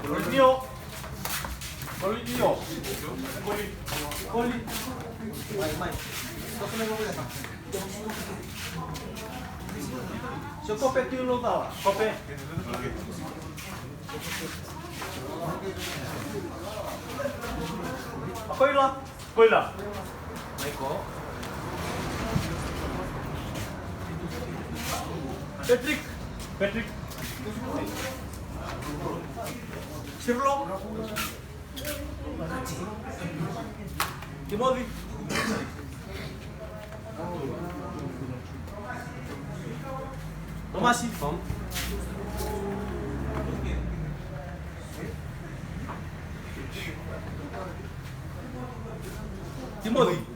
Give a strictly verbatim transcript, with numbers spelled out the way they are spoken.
Kolinio. Kolinio. Koli. Mai, mai. Se kope tu lo tala. Kope. Akoila. Koila. Patrick. Patrick. Sirlo. Timothy. Tomasi. Timothy.